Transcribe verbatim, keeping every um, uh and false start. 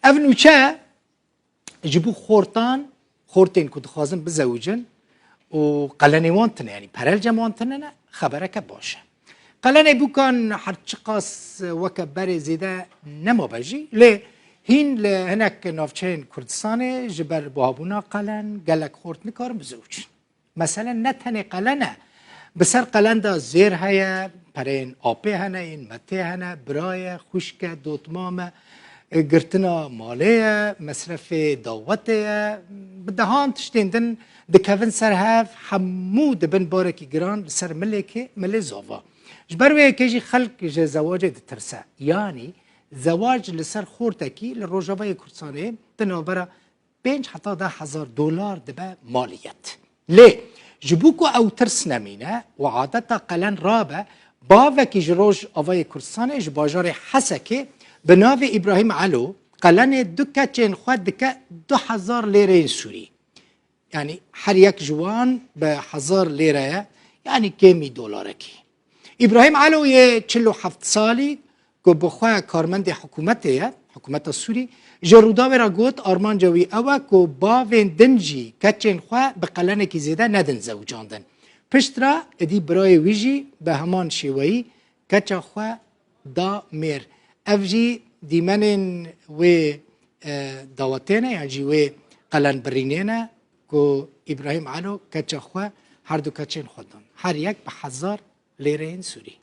Ev nûçe ji bo xortan, xortên ku dixwazin bizewicin û qelenê wan tine, yanî perelcem wan tine ne, xebereke baş e. Qelenê bûkan her çiqas weke berê zêde nemabe jî, lê hîn li hinek navçeyên Kurdistanê ji ber buhabûna qelen gelek xort nikarin bizewicin. Mesele ne tenê qelen e. Bi ser qelen de zêr heye, pereyên apê hene, yên metê hene, bira ye, xwişk e, dotmam e, e, girtina malê ye, mesrefê dawetê ye. Bi dehan tiştên din dikevin ser hev, hemû dibin barekî giran li ser milê kê, milê zava. Ji ber wê yekê jî xelk ji zewacê ditirse. Yanî zewac li ser xortekî li Rojavayê Kurdistanê di navbera pênc heta deh hezar dolar dibe maliyet. Lê ji bo ku ew tirs nemîne û adeta qelen rabe, bavekî ji Rojavayê Kurdistanê ji bajarê Hesekê bi navê Îbrahîm Elo qelenê du keçên xwe dike du hezar lêreyên Sûrî. Yanî her yek ji wan bi hezar lêre ye, yanî kêmî dolarekî. Îbrahîm Elo yê çil û heft salî ku bi xwe karmendê hikûmetê ye, hikûmeta Sûrî, ji Rûdawê re got, armanca wî ew e ku bavên din jî keçên xwe bi qelenekî zêde nedin zewicandin. Piştre êdî birayê wî jî bi heman şêweyî keça xwe da mêr. Ev jî dîmenên wê, e, dawetê ne, yan jî wê qelenbirînê ne ku Îbrahîm Elo keça xwe, her du keçên xwe dan. Her yek bi hezar lêreyên Sûrî.